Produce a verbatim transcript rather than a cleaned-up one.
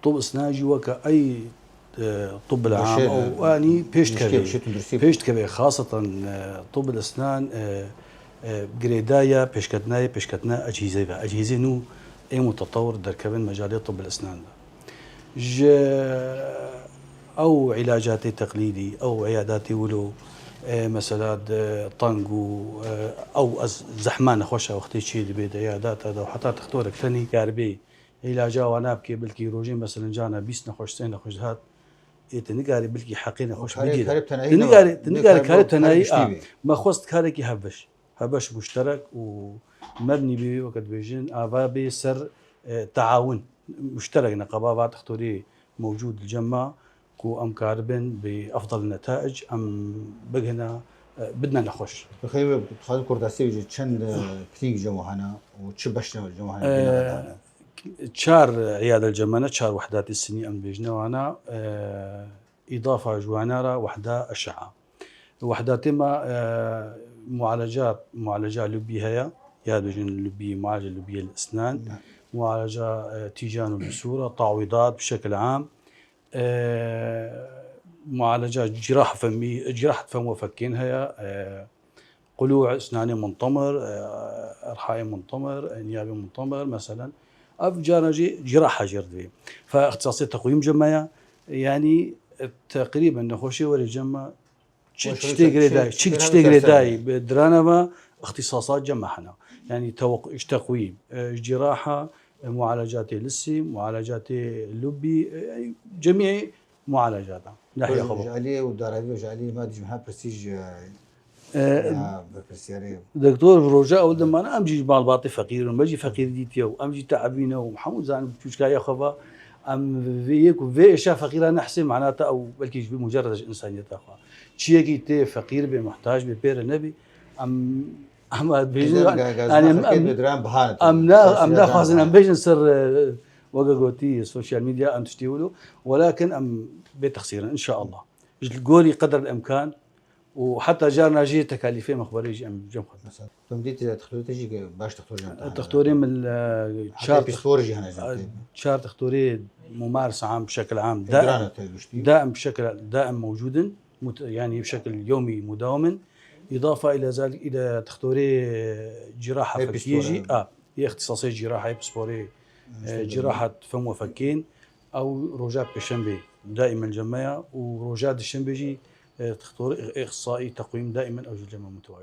Tib Isnan jî weke ey, e, tib el am ew anî pêş dikeve. Pêş dikeve, xaseten, e, tib el Isnan, e, e, girêdaya pêşketinayê, pêşketina ecîzê ve. Ecîzê nû ê mutetewir derkevin mecalê tib el Isnan ve. Ji ew îlacatê teqlîdî, ew îyadatê wilo, e, mesela de teng û, e, ew ez zehma nexweşa wextê çê dibe de îyadata de û heta textorek tenê karbê îlaca wana bike, belkî rojê mesela cana bîst nexweş, sê nexweş dihat, ê tu nikarî belkî heqê nexweş bigîre. Tu nikarî, tu nikarî karê tenayî a. Me xwest karekî hevbeş. Hevbeş muşterek û mebnî bê, weke dibêjin, ava bê ser, e, teawun. Muşterek neqeba va textorê mewcûd li cem me ku em karibin bi efdal netaic em bigihine, e, bidine nexweş. Bi xêr, dixwazim ku destê ji çend, e, klînîk cem we hene û çi beş cem we hene? E, çar îyade li cem me ne, çar wehdatê sinî em dibêjine wana, e, îdafa ji wana re wehda eşea. Wehdatê me, e, mualeca, mualeca lubî heye, ya dibêjin lubî, mualeca lubiyê li isnan, mualeca, e, tîjan û bisûra, tawîdat bi şekil am, e, mualeca cirah femî, cirahet fem we fekkên heye, e, qulû isnanê muntemir, e, erhayê muntemir, e, niyabê muntemir, meselen. Ev carna jî ciraha jêr divê. Fe îxtisasê teqwîm cem me ya, yanî, e, teqrîben nexweşê werê cem me çi tiştê girêdayî, çi tiştê girêdayî bi dirana ve îxtisasat cem me hene. Yanî tewq-, ji teqwîm, e, ji ciraha, e, mualecatê lisî, mualecatê lubî, e, cemî mualecata. Nahiya xwe. Ji aliyê û daravî ji aliyê me dijî ha pirsî ji, e, ya berpirsiyarê. Doktor, roja ew dimane em jî ji malbatê feqîr in, me jî feqîr dîtiye û em jî teebîne û hemû zanin çûçkaya xwe va em vê yek û vê êşa feqîra nehsê manata ew belkî ji vê mucerred ji însaniyeta xwe. Çiyekî tê feqîr bê, muhtac bê, pê re nebî, em, em dibêjin, yanî em, em, em na, em naxwazin em bêjin ser, e, weke gotî, sosyal medya, em tiştê wilo, welakin em bê texsîr in, înşaallah. Ji gorî qedr el-imkan û heta carna jî tekalîfê mexberê jî em cem xwe. Mesela, tu dît, e, textorê te jî baş textor jî hene. Textorê min, e, çar tex-, pîspor jî hene jî. E, çar textorê mumar, am, bi şekil am, daim, daim bi şekil daim mewcûd in. Mut-, yanî bi şekil yewmî mudawim in. Îdafa île zalik île textorê ciraha fekiyê jî, a, yê îxtisasê ciraha, yê pisporê, e, cirahat fem we fekkên. Ew roja pêşembê daîmen cem me ya û roja dişembê jî, e, textor, îxtisaî, teqwîm daîmen ew jî cem me mutewacî.